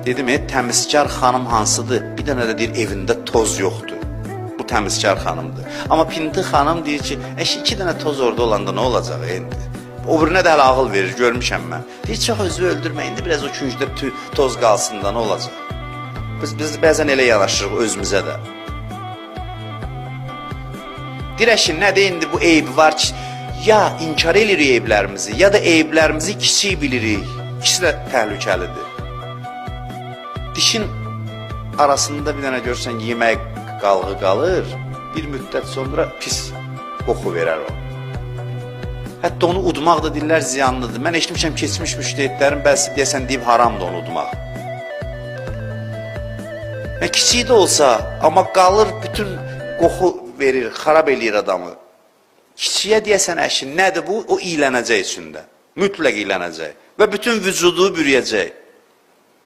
Dedim, təmizkar xanım hansıdır? Bir dənə də deyir, evində toz yoxdur. Bu təmizkar xanımdır. Amma pinti xanım deyir ki, əşi, iki dənə toz orada olanda nə olacaq indi? O birinə də hələ ağıl verir, görmüşəm mən. Deyir, çox özü öldürmə, indi biraz o küncdə toz qalsın da nə olacaq? Biz bəzən elə yanaşırıq özümüzə də. Deyir, əşi, nədir indi bu eyb var ki, ya inkar eləyirik eyblərimizi, ya da eyblərimizi kiçik bilirik. İkisi də təhlükəlidir. Dişin arasında bir dənə görsən yemək qalğı qalır, bir müddət sonra pis qoxu verər o. Hətta onu udmaq da deyirlər ziyanlıdır. Mən eşitmişəm keçmiş müştehidlərin bəzisi deyəsən deyib haramdır onu udmaq. Və kiçik də olsa, amma qalır, bütün qoxu verir, xarab eləyir adamı. Kiçiyə deyəsən, əşi, nədir bu? O iylənəcək içində. Mütləq iylənəcək. Və bütün vücudu bürüyəcək.